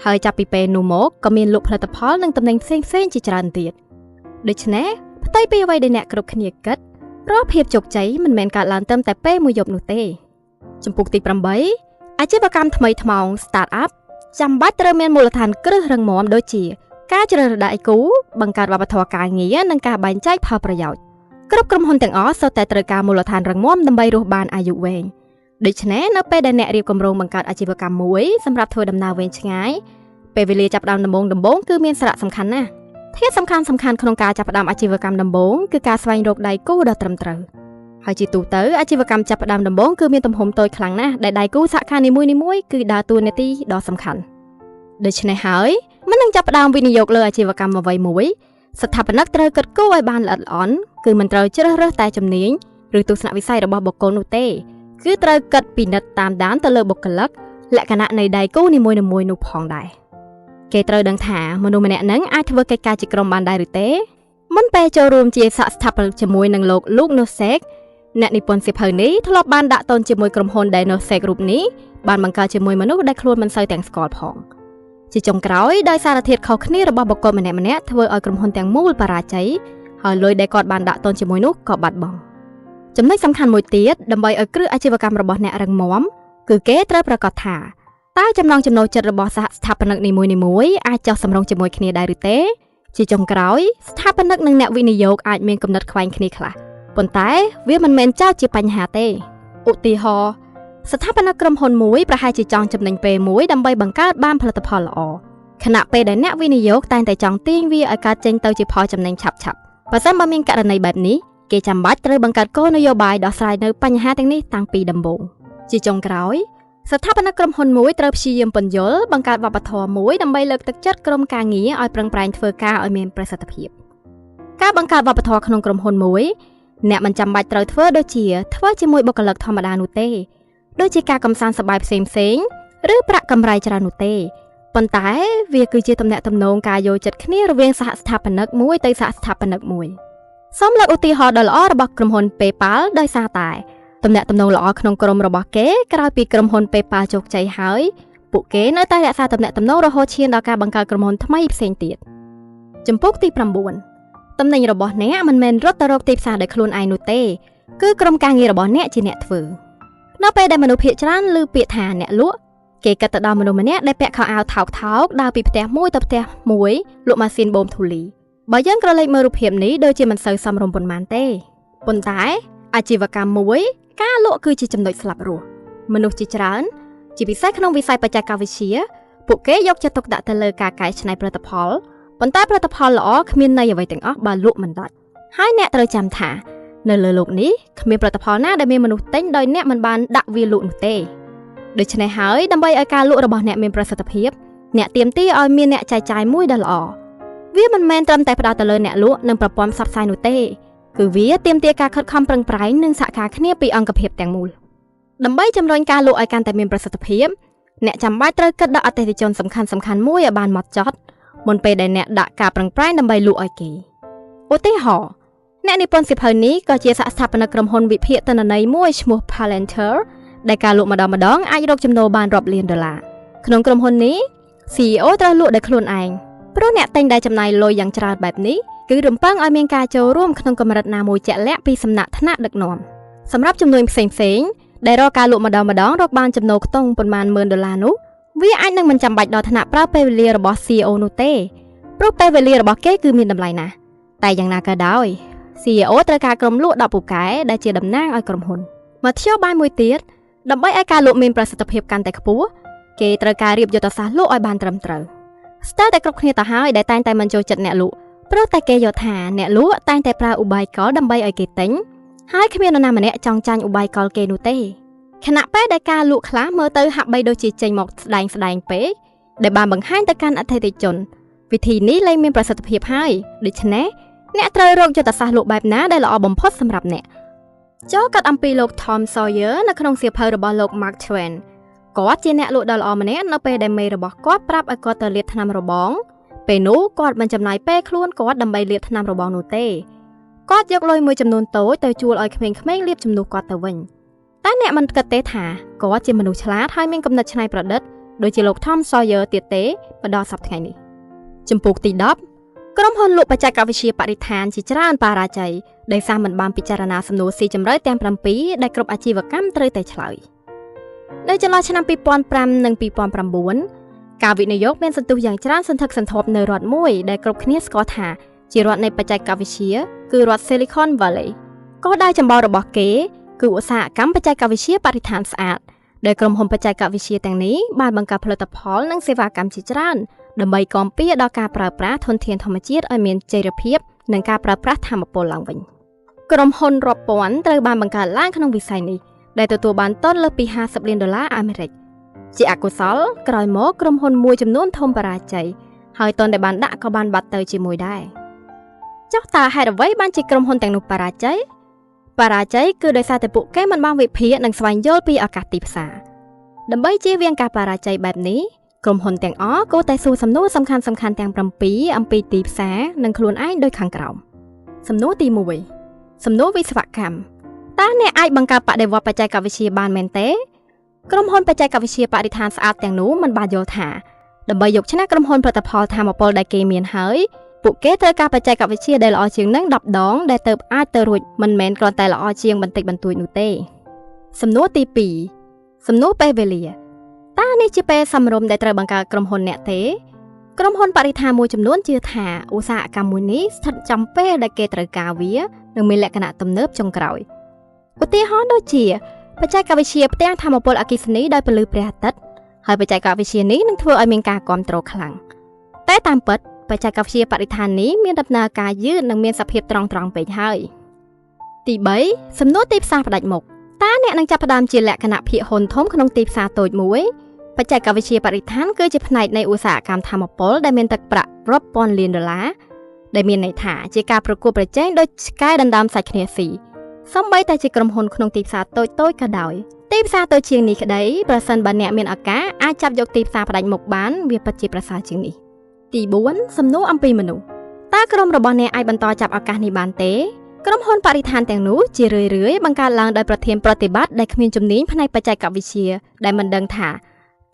ូហើយចាប់ពីពេលនោះមកក៏មានលក់ផលិតផលនិងទំនិញផ្សេងៗជាច្រើនទៀតដូច្នេះផ្ទុយពីអ្វីដែលអ្នកគ្រប់គ្នាគិតរាល់ភាពជោគជ័យមិនមែនកើតឡើងត្រឹមតែពេលមួយយប់នោះទេចំពោះទី8អាជីវកម្មថ្មីថ្មោង Start up ចាំបាច់ត្រូវមានមូលដ្ឋានគ្រឹះរឹងមាំដូចជាការជ្រើសរើសដៃគូបង្កើតវប្បធម៌ការងារនិងការបែងចែកផលប្រយោជន៍គ្រប់ក្រុមហ៊ុនទាំងអស់សុទ្ធតែត្រូវការមូលដ្ឋានរឹងមាំដើម្បីរស់បានអាយុវែងដូច្នេះនៅពេលដែលអ្នករៀបគម្រោងបង្កើតអាជីវកម្មមួយសម្រាប់ធ្វើដំណើរវែងឆ្ងាយពេលវេលាចាប់ផ្ដើមដំបូងគឺមានសារៈសំខាន់ណាស់ធាតុសំខាន់ក្នុងការចាប់ផ្ដើមអាជីវកម្មដំបូងគឺការស្វែងរកដៃគូដ៏ត្រឹមត្រូវហើយជាទូទៅអាជីវកម្មចាប់ផ្ដើមដំបូងគឺមានទំហំតូចខ្លាំងណាស់ដែលដៃគូសហការនីមួយៗគឺដើរតួនាទីដ៏សំខាន់ដូច្នេះហើយមុននឹងចាប់ផ្ដើមវិនិយោគលើអាជីវកម្មអ្វីមួយស្ថាបនិកត្រូវគិតគូរឲ្យបានល្អិតល្អន់គឺមិនត្រូវជ្រើសរើសតែជំនាញឬទស្សនវិស័យរបស់បុគ្គលនោះទេគឺត្រូវគិតពិនិត្យតាមដានទៅលើបុគ្គលិកលក្ខណៈនៃដៃគូនីមួយៗនោះផងដែរគេត្រូវដឹងថាមនុស្សម្នាក់នឹងអាចធ្វើកិច្ចការជាក្រុមបានដែរឬទេមុនពេលចូលរួមជាសហស្ថាបនិកជាមួយនឹងលោក Luke Nosek អ្នកនិពន្ធសៀវភៅនេះធ្លាប់បានដាក់តនជាមួយក្រុមហ៊ុនដែល Nosek រូបនេះបានបង្កើតជាមួយមនុស្សដែលខ្លួនមិនសូវទាំងស្គាល់ផងជាចុងក្រោយដោយសារធាតុខុសគ្នារបស់បុគ្គលម្នាក់ៗធ្វើឲ្យក្រុមហ៊ុនទាំងមូលបរាជ័យហើយលុយដែលគាត់បានដាក់តនជាមួយនោះក៏បាត់បង់ចំណុចសំខាន់មួយទៀតដើម្បីឲ្យគ្រឹះអាជីវកម្មរបស់អ្នករឹងមាំគឺគេត្រូវប្រាកដថាតើចំណង់ចំណូលចិត្តរបស់សហស្ថាបនិកនីមួយៗអាចចុះសម្រុងជាមួយគ្នាដែរឬទេជាចុងក្រោយស្ថាបនិកនិងអ្នកវិនិយោគអាចមានគំនិតខ្វែងគ្នាខ្លះប៉ុន្តែវាមិនមែនចោទជាបញ្ហាទេឧទាហរណ៍ស្ថាបនិកក្រុមហ៊ុនមួយប្រហែលជាចង់ចំណេញពេលមួយដើម្បីបង្កើតបានផលិតផលល្អខណៈពេលដែលអ្នកវិនិយោគតែងតែចង់ទាញវាឲ្យកើតចេញទៅជាផលចំណេញឆាប់ៗបើសិនបើមានករណីបែបនេះគេចាំបាច់ត្រូវបង្កើតគោលនយោបាយដោះស្រាយនៅបញ្ហាទាំងនេះតាំងពីដំបូងជាចុងក្រោយស្ថាបនិកក្រុមហ៊ុនមួយត្រូវព្យាយាមពន្យល់បង្កើតវប្បធម៌មួយដើម្បីលើកទឹកចិត្តក្រុមការងារឲ្យប្រឹងប្រែងធ្វើការឲ្យមានប្រសិទ្ធភាពការបង្កើតវប្បធម៌ក្នុងក្រុមហ៊ុនមួយអ្នកមិនចាំបាច់ត្រូវធ្វើដូចជាធ្វើជាមួយបុគ្គលិកធម្មតានោះទេដូចជាការកម្សាន្តសប្បាយផ្សេងៗឬប្រាក់កម្រៃច្រើននោះទេប៉ុន្តែវាគឺជាទំនាក់ទំនងការយល់ចិត្តគ្នារវាងសហស្ថាបនិកមួយទៅសហស្ថាបនិកមួយសូមលើកឧទាហរណ៍ដ៏ល្អរបស់ក្រុមហ៊ុន PayPal ដោយសារតែទំនាក់ទំនងល្អក្នុងក្រុមរបស់គេក្រោយពីក្រុមហ៊ុន PayPal ជោគជ័យហើយពួកគេនៅតែរក្សាទំនាក់ទំនងរហូតឈានដល់ការបង្កើតក្រុមហ៊ុនថ្មីផ្សេងទៀតចំពោះទី9តំណែងរបស់អ្នកមិនមែនរត់ទៅរកទីផ្សារដោយខ្លួនឯងនោះទេគឺក្រុមការងាររបស់អ្នកជាអ្នកធ្វើនៅពេលដែលមនុស្សភាគច្រើនឮពាក្យថាអ្នកលក់គេគិតទៅដល់មនុស្សម្នាក់ដែលពាក់ខោអាវថោកៗដើរពីផ្ទះមួយទៅផ្ទះមួយលក់ម៉ាស៊ីនបូមធូលីបើយើងក្រឡេកមើលរូបភាពនេះដូចជាមិនសូវសមរម្យប៉ុន្មានទេប៉ុន្តែអាជីវកម្មមួយការលក់គឺជាចំណុចស្លាប់រស់មនុស្សជាច្រើនជាពិសេសក្នុងវិស័យបច្ចេកវិទ្យាពួកគេយកចិត្តទុកដាក់ទៅលើការកែច្នៃផលិតផលប៉ុន្តែផលិតផលល្អគ្មានន័យអ្វីទាំងអស់បើលក់មិនដាច់ហើយអ្នកត្រូវចាំថានៅលើលោកនេះគ្មានផលិតផលណាដែលមានមនុស្សទិញដោយអ្នកមិនបានដាក់វាលក់នោះទេដូច្នេះហើយដើម្បីឲ្យការលក់របស់អ្នកមានប្រសិទ្ធភាពអ្នកទាមទារឲ្យមានអ្នកចែកចាយមួយដ៏ល្អវាមិនមែនត្រឹមតែផ្ដោតទៅលើអ្នកលក់និងប្រព័ន្ធផ្សព្វផ្សាយនោះទេគឺវាទាមទារការខិតខំប្រឹងប្រែងនិងសហការគ្នាពីអង្គភាពទាំងមូលដើម្បីជំរុញការលក់ឲ្យកាន់តែមានប្រសិទ្ធភាពអ្នកចាំបាច់ត្រូវគិតដល់អតិថិជនសំខាន់ៗមួយឲ្យបានហ្មត់ចត់មុនពេលដែលអ្នកដាក់ការប្រឹងប្រែងដើម្បីលក់ឲ្យគេឧទាហរណ៍អ្នកនិពន្ធសៀវភៅនេះក៏ជាសហស្ថាបនិកក្រុមហ៊ុនវិភាគទិន្នន័យមួយឈ្មោះ Palantir ដែលការលក់ម្ដងៗអាចរកចំណូលបានរាប់លានដុល្លារក្នុងក្រុមហ៊ុននេះ CEO ត្រូវលក់ដោយខ្លួនឯងព្រោះអ្នកទិញដែលចំណាយលុយយ៉ាងច្រើនបែបនេះគឺរំពឹងឲ្យមានការចូលរួមក្នុងកម្រិតណាមួយជាក់លាក់ពីសំណាក់ថ្នាក់ដឹកនាំសម្រាប់ចំនួនផ្សេងៗដែលរកការលក់ម្ដងៗរកបានចំណូលខ្ទង់ប៉ុន្មានម៉ឺនដុល្លារនោះវាអាចនឹងមិនចាំបាច់ដល់ថ្នាក់ប្រើពេលវេលារបស់ CEO នោះទេព្រោះពេលវេលារបស់គេគឺមានតម្លៃណាស់តែយ៉ាងណាក៏ដោយ CEO ត្រូវការក្រុមលក់10ពូកែដែលជាតំណាងឲ្យក្រុមហ៊ុនមធ្យោបាយមួយទៀតដើម្បីឲ្យការលក់មានប្រសិទ្ធភាពកាន់តែខ្ពស់គេត្រូវការរៀបយុទ្ធសាស្ត្រលក់ឲ្យបានត្រឹមត្រូវស្ទើរតែគ្រប់គ្នាទៅហើយដែលតែងតែមិនចូលចិត្តអ្នកលក់ព្រោះតែគេយល់ថាអ្នកលក់តែងតែប្រើឧបាយកលដើម្បីឲ្យគេទិញហើយគ្មាននរណាម្នាក់ចង់ចាញ់ឧបាយកលគេនោះទេខណៈពេលដែលការលក់ខ្លះមើលទៅហាក់បីដូចជាចេញមកស្ដែងពេកដែលបានបង្ហាញទៅកាន់អតិថិជនវិធីនេះលែងមានប្រសិទ្ធភាពហើយដូច្នេះអ្នកត្រូវរកយុទ្ធសាស្ត្រលក់បែបណាដែលល្អបំផុតសម្រាប់អ្នកចូលកាត់អំពីលោក Tom Sawyer នៅក្នុងសៀវភៅរបស់លោក Mark Twain គាត់ជាអ្នកលក់ដ៏ល្អម្នាក់នៅពេលដែលមេរបស់គាត់ប្រាប់ឲ្យគាត់ទៅលាបថ្នាំរបងពេលនោះគាត់មិនចំណាយពេលខ្លួនគាត់ដើម្បីលាបថ្នាំរបងនោះទេគាត់យកលុយមួយចំនួនតូចទៅជួលឲ្យក្មេងៗលាបជំនួសគាត់ទៅវិញតែអ្នកមិនគិតទេថាគាត់ជាមនុស្សឆ្លាតហើយមានគំនិតច្នៃប្រឌិតដូចជាលោក Tom Sawyer ទៀតទេមកដល់សប្តាហ៍ថ្ងៃនេះចំពោះទី10ក្រុមហ៊ុនលក់បច្ចេកវិទ្យាបរិស្ថានជាច្រើនបរាជ័យដោយសារមិនបានពិចារណាសំណួរស៊ីជម្រៅទាំង7ដែលគ្រប់អាជីវកម្មត្រូវតែឆ្លើយនៅចន្លោះឆ្នាំ2005និង2009ការវិនិយោគមានសន្ទុះយ៉ាងច្រើនសន្ធឹកសន្ធាប់នៅរដ្ឋមួយដែលគ្រប់គ្នាស្គាល់ថាជារដ្ឋនៃបច្ចេកវិទ្យាគឺរដ្ឋ Silicon Valley គោលដៅចម្បងរបស់គេគឺឧស្សាហកម្មបច្ចេកវិទ្យាបរិស្ថានស្អាតដែលក្រុមហ៊ុនបច្ចេកវិទ្យាទាំងនេះបានបង្កើតផលិតផលនិងសេវាកម្មជាច្រើនដើម្បីគាំពារដល់ការប្រើប្រាស់ធនធានធម្មជាតិឲ្យមានចីរភាពនិងការប្រើប្រាស់ថាមពលឡើងវិញក្រុមហ៊ុនរាប់ពាន់ត្រូវបានបង្កើតឡើងក្នុងវិស័យនេះដែលទទួលបានតុនលើសពី50លានដុល្លារអាមេរិកជាអកុសលក្រោយមកក្រុមហ៊ុនមួយចំនួនធំបរាជ័យហើយតុនដែលបានដាក់ក៏បានបាត់ទៅជាមួយដែរចុះតើហេតុអ្វីបានជាក្រុមហ៊ុនទាំងនោះបរាជ័យបរាជ័យគឺដោយសារតែពួកគេមិនបានវិភាគនិងស្វែងយល់ពីឱកាសទីផ្សារដើម្បីជៀសវាងការបរាជ័យបែបនេះក្រុមហ៊ុនទាំងអស់គួរតែសួរសំណួរសំខាន់ៗទាំង7អំពីទីផ្សារនិងខ្លួនឯងដូចខាងក្រោមសំណួរទី1សំណួរវិស្វកម្មតើអ្នកអាចបង្កើតបដិវត្តបច្ចេកវិទ្យាបានមែនទេក្រុមហ៊ុនបច្ចេកវិទ្យាបរិស្ថានស្អាតទាំងនោះមិនបានយល់ថាដើម្បីយកឈ្នះក្រុមហ៊ុនផលិតផលថាមពលដែលគេមានហើយពួកគេត្រូវការបច្ចេកវិទ្យាដែលល្អជាងនឹង10ដងដែលទៅអាចទៅរួចមិនមែនគ្រាន់តែល្អជាងបន្តិចបន្តួចនោះទេសំណួរទី2សំណួរពេលវេលាតើនេះជាពេលសមរម្យដែលត្រូវបង្កើតក្រុមហ៊ុនអ្នកទេក្រុមហ៊ុនបរិស្ថានមួយចំនួនជឿថាឧស្សាហកម្មមួយនេះស្ថិតចំពេលដែលគេត្រូវការវានិងមានលក្ខណៈទំនើបចុងក្រោយឧទាហរណ៍ដូចជាបច្ចេកវិទ្យាផ្ទាំងថាមពលអគ្គិសនីដោយពន្លឺព្រះអាទិត្យហើយបច្ចេកវិទ្យានេះនឹងធ្វើឲ្យមានការគាំទ្រខ្លាំងតែតាមពិតបច្ចេកវិទ្យាបរិស្ថាននេះមានដំណើរការយឺតនិងមានសភាពត្រង់ៗពេកហើយទី3សំណួរទីផ្សារផ្ដាច់មុខតើអ្នកនឹងចាប់ផ្ដើមជាលក្ខណៈភាគហ៊ុនធំក្នុងទីផ្សារតូចមួយបច្ចេកវិទ្យាបរិស្ថានគឺជាផ្នែកនៃឧស្សាហកម្មថាមពលដែលមានទឹកប្រាក់រាប់ពាន់លានដុល្លារដែលមានន័យថាជាការប្រកួតប្រជែងដោយឆ្កែដណ្ដើមសាច់គ្នាស៊ីសូម្បីតែជាក្រុមហ៊ុនក្នុងទីផ្សារតូចៗក៏ដោយទីផ្សារតូចជាងនេះក្តីប្រសិនបើអ្នកមានឱកាសអាចចាប់យកទីផ្សារផ្ដាច់មុខបានវាពិតជាប្រសើរជាងនេះទី4សំណួរអំពីមនុស្សតើក្រុមរបស់អ្នកអាចបន្តចាប់ឱកាសនេះបានទេក្រុមហ៊ុនបរិស្ថានទាំងនោះជារឿយៗបង្កើតឡើងដោយប្រធានប្រតិបត្តិដែលគ្មានជំនាញផ្នែកបច្ចេកវិទ្យាដែលមិនដឹងថា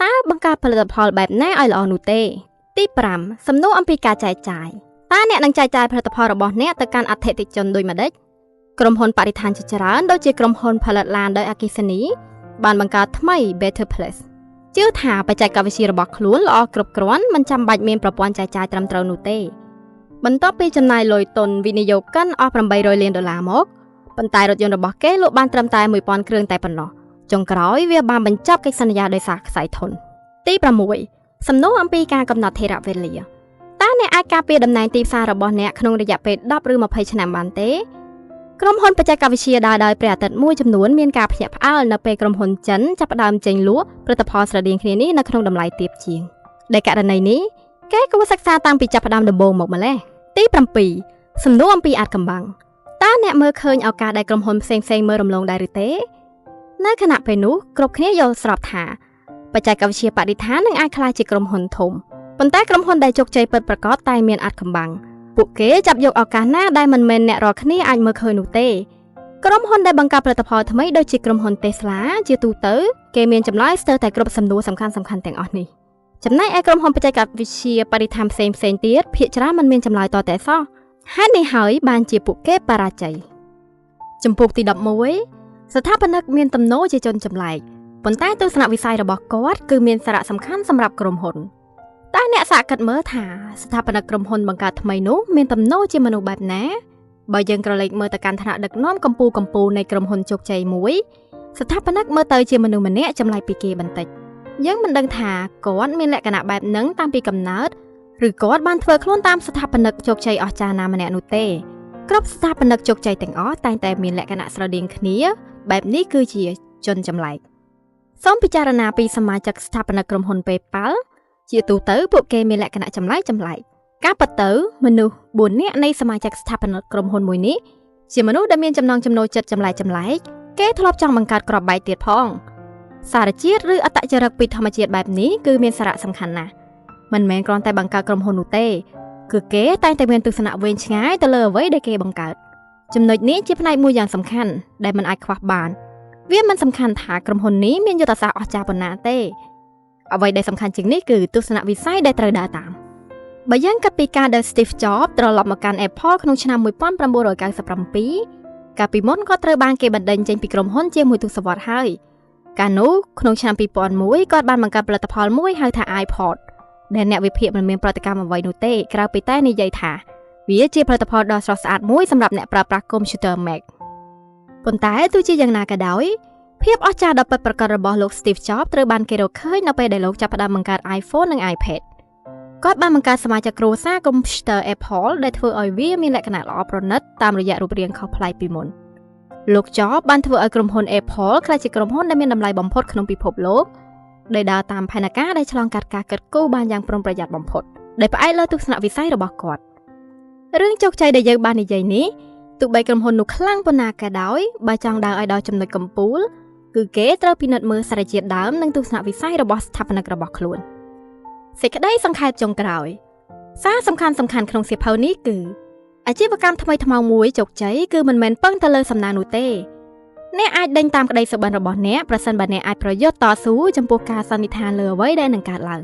តើបង្កើតផលិតផលបែបណាឲ្យល្អនោះទេទី5សំណួរអំពីការចែកចាយតើអ្នកនឹងចែកចាយផលិតផលរបស់អ្នកទៅកាន់អតិថិជនដូចម្តេចក្រុមហ៊ុនបរិស្ថានជាច្រើនដូចជាក្រុមហ៊ុនផលិតឡានដោយអគ្គិសនីបានបង្កើតថ្មី Better Place ជឿថាបច្ចេកវិទ្យារបស់ខ្លួនល្អគ្រប់គ្រាន់មិនចាំបាច់មានប្រព័ន្ធចែកចាយត្រឹមត្រូវនោះទេបន្ទាប់ពីចំណាយលុយទុនវិនិយោគិនអស់800លានដុល្លារមកប៉ុន្តែរថយន្តរបស់គេលក់បានត្រឹមតែ1000គ្រឿងតែប៉ុណ្ណោះចុងក្រោយវាបានបញ្ចប់កិច្ចសន្យាដោយសារខ្សែធនទី6សំណួរអំពីការកំណត់ថេរវេលាតើអ្នកអាចការពារតំណែងទីផ្សាររបស់អ្នកក្នុងរយៈពេល10ឬ20ឆ្នាំបានទេក្រុមហ៊ុនបច្ចេកវិទ្យាដើរដោយព្រះអាទិត្យមួយចំនួនមានការភ្ញាក់ផ្អើលនៅពេលក្រុមហ៊ុនចិនចាប់ផ្ដើមចេញលក់ផលិតផលស្រដៀងគ្នានេះនៅក្នុងតម្លៃទាបជាងដែលករណីនេះគេគួរសិក្សាតាំងពីចាប់ផ្ដើមដំបូងមកម្ល៉េះទី7សំណួរអំពីអាថ៌កំបាំងតើអ្នកមើលឃើញឱកាសដែលក្រុមហ៊ុនផ្សេងៗមើលរំលងដែរឬទេនៅខណៈពេលនោះគ្រប់គ្នាយល់ស្របថាបច្ចេកវិទ្យាបរិស្ថាននឹងអាចក្លាយជាក្រុមហ៊ុនធំប៉ុន្តែក្រុមហ៊ុនដែលជោគជ័យពិតប្រាកដតែមានអាថ៌កំបាំងពួកគេចាប់យកឱកាសណាដែលមិនមែនអ្នករាល់គ្នាអាចមើលឃើញនោះទេក្រុមហ៊ុនដែលបង្កើតផលិតផលថ្មីដូចជាក្រុមហ៊ុន Tesla ជាទូទៅគេមានចម្លើយស្ទើរតែគ្រប់សំណួរសំខាន់ៗទាំងអស់នេះចំណែកឯក្រុមហ៊ុនបច្ចេកវិទ្យាបរិស្ថានផ្សេងៗទៀតភាគច្រើនមិនមានចម្លើយតតែសោះហេតុនេះហើយបានជាពួកគេបរាជ័យចំពោះទី11ស្ថាបនិកមានទំនោរជាជនចម្លែកប៉ុន្តែទស្សនវិស័យរបស់គាត់គឺមានសារៈសំខាន់សម្រាប់ក្រុមហ៊ុនតើអ្នកសាកគិតមើលថាស្ថាបនិកក្រុមហ៊ុនបង្កើតថ្មីនោះមានទំនោរជាមនុស្សបែបណា បើយើងក្រឡេកមើលទៅកាន់ថ្នាក់ដឹកនាំកម្ពូលនៃក្រុមហ៊ុនជោគជ័យមួយស្ថាបនិកមើលទៅជាមនុស្សម្នាក់ចម្លែកពីគេបន្តិចយើងមិនដឹងថាគាត់មានលក្ខណៈបែបហ្នឹងតាំងពីកំណើតឬគាត់បានធ្វើខ្លួនតាមស្ថាបនិកជោគជ័យអស្ចារ្យណាម្នាក់នោះទេគ្រប់ស្ថាបនិកជោគជ័យទាំងអស់តែងតែមានលក្ខណៈស្រដៀងគ្នាបែបនេះគឺជាជនចម្លែកសូមពិចារណាពីសមាជិកស្ថាបនិកក្រុមហ៊ុន PayPal ជាទូទៅពួកគេមានលក្ខណៈចម្លែកការពិតទៅមនុស្ស4នាក់នៃសមាជិកស្ថាបនិកក្រុមហ៊ុនមួយនេះជាមនុស្សដែលមានចំណង់ចំណូលចិត្តចម្លែកគេធ្លាប់ចង់បង្កើតគ្រាប់បែកទៀតផងសារជាតិឬអត្តចរិតពីធម្មជាតិបែបនេះគឺមានសារៈសំខាន់ណាស់មិនមែនគ្រាន់តែបង្កើតក្រុមហ៊ុននោះទេគឺគេតែងតែមានទស្សនៈវែងឆ្ងាយទៅលើអ្វីដែលគេបង្កើតចំណុចនេះជាផ្នែកមួយយ៉ាងសំខាន់ដែលមិនអាចខ្វះបានវាមិនសំខាន់ថាក្រុមហ៊ុននេះមានយុទ្ធសាស្ត្រអស្ចារ្យប៉ុណ្ណាទេអ្វីដែលសំខាន់ជាងនេះគឺទស្សនវិស័យដែលត្រូវដើរតាមបើយើងគិតពីការដែល Steve Jobs ត្រឡប់មកកាន់ Apple ក្នុងឆ្នាំ1997កាលពីមុនគាត់ត្រូវបានគេបណ្ដេញចេញពីក្រុមហ៊ុនជាមួយទសវត្សរ៍ហើយកាលនោះក្នុងឆ្នាំ2001គាត់បានបង្កើតផលិតផលមួយហៅថា iPod ដែលអ្នកវិភាគមិនមានប្រតិកម្មអ្វីនោះទេក្រៅពីតែនិយាយថាវាជាផលិតផលដ៏ស្រស់ស្អាតមួយសម្រាប់អ្នកប្រើប្រាស់កុំព្យូទ័រ Mac ប៉ុន្តែទោះជាយ៉ាងណាក៏ដោយភាពអស្ចារ្យដ៏ពិតប្រាកដរបស់លោក Steve Jobs ត្រូវបានគេរកឃើញនៅពេលដែលលោកចាប់ផ្ដើមបង្កើត iPhone និង iPad គាត់បានបង្កើតសមាជិកគ្រួសារកុំព្យូទ័រ Apple ដែលធ្វើឲ្យវាមានលក្ខណៈល្អប្រណិតតាមរយៈរូបរាងខុសប្លែកពីមុនលោក Jobs បានធ្វើឲ្យក្រុមហ៊ុន Apple ក្លាយជាក្រុមហ៊ុនដែលមានតម្លៃបំផុតក្នុងពិភពលោកដោយដើរតាមផែនការដែលឆ្លងកាត់ការគិតគូរបានយ៉ាងប្រុងប្រយ័ត្នបំផុតដែលផ្អែកលើទស្សនវិស័យរបស់គាត់រឿងជោគជ័យដែលយើងបាននិយាយនេះទោះបីក្រុមហ៊ុននោះខ្លាំងប៉ុណ្ណាក៏ដោយបើចង់ដើរឲ្យដល់ចំណុចកំពូលគឺគេត្រូវពិនិត្យមើលសារជាតិដើមនិងទស្សនវិស័យរបស់ស្ថាបនិករបស់ខ្លួនសេចក្តីសង្ខេបចុងក្រោយសារសំខាន់ក្នុងសៀវភៅនេះគឺអាជីវកម្មថ្មីថ្មោងមួយជោគជ័យគឺមិនមែនពឹងទៅលើសំណាងនោះទេអ្នកអាចដេញតាមក្តីសុបិនរបស់អ្នកប្រសិនបើអ្នកអាចប្រយុទ្ធតស៊ូចំពោះការសន្និដ្ឋានលើអ្វីដែលនឹងកើតឡើង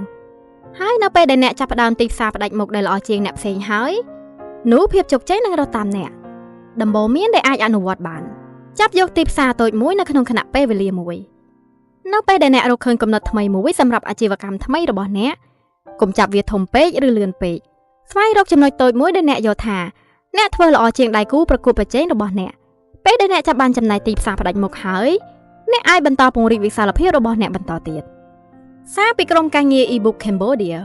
ហើយនៅពេលដែលអ្នកចាប់ផ្ដើមទីផ្សារផ្ដាច់មុខដែលល្អជាងអ្នកផ្សេងហើយនោះភាពជោគជ័យនឹងរត់តាមអ្នកដំបូន្មានដែលអាចអនុវត្តបានចាប់យកទីផ្សារតូចមួយនៅក្នុងខណៈពេលវេលាមួយនៅពេលដែលអ្នករកឃើញគំនិតថ្មីមួយសម្រាប់អាជីវកម្មថ្មីរបស់អ្នកកុំចាប់វាធំពេកឬលឿនពេកស្វែងរកចំណុចតូចមួយដែលអ្នកយល់ថាអ្នកធ្វើល្អជាងដៃគូប្រកួតប្រជែងរបស់អ្នកពេលដែលអ្នកចាប់បានចំណែកទីផ្សារផ្ដាច់មុខហើយអ្នកអាចបន្តពង្រីកវិសាលភាពរបស់អ្នកបន្តទៀតសារពីក្រុមការងារ e-book Cambodia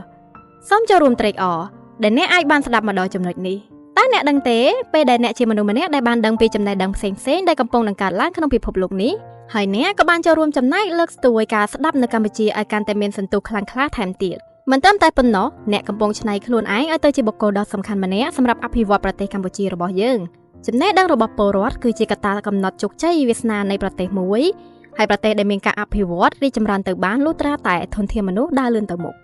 សូមចូលរួមត្រេកអរដែលអ្នកអាចបានស្ដាប់មកដល់ចំណុចនេះតើអ្នកដឹងទេពេលដែលអ្នកជាមនុស្សម្នាក់ដែលបានដឹងពីចំណេះដឹងផ្សេងៗដែលកំពុងនឹងកើតឡើងក្នុងពិភពលោកនេះហើយអ្នកក៏បានចូលរួមចំណែកលើកស្ទួយការស្ដាប់នៅកម្ពុជាឲ្យកាន់តែមានសន្ទុះខ្លាំងក្លាថែមទៀតមិនត្រឹមតែប៉ុណ្ណោះអ្នកកំពុងច្នៃខ្លួនឯងឲ្យទៅជាបុគ្គលដ៏សំខាន់ម្នាក់សម្រាប់អភិវឌ្ឍប្រទេសកម្ពុជារបស់យើងចំណេះដឹងរបស់ពលរដ្ឋគឺជាកត្តាកំណត់ជោគជ័យវាសនានៃប្រទេសមួយហើយប្រទេសដែលមានការអភិវឌ្ឍរីកចម្រើនទៅបានលុះត្រាតែធនធានមនុស្សដើរលឿនទៅមុខ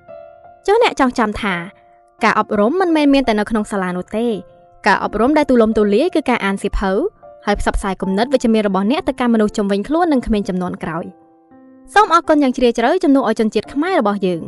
ចុះអ្នកចង់ចាំថាការអប់រំមិនមែនមានតែនៅក្នុងសាលានោះទេការអប់រំដែលទូលំទូលាយគឺការអានសៀវភៅហើយផ្សព្វផ្សាយគំនិតវិជ្ជមានរបស់អ្នកទៅកាន់មនុស្សជុំវិញខ្លួននិងក្មេងជំនាន់ក្រោយសូមអរគុណយ៉ាងជ្រាលជ្រៅជំនួសឲ្យជនជាតិខ្មែររបស់យើង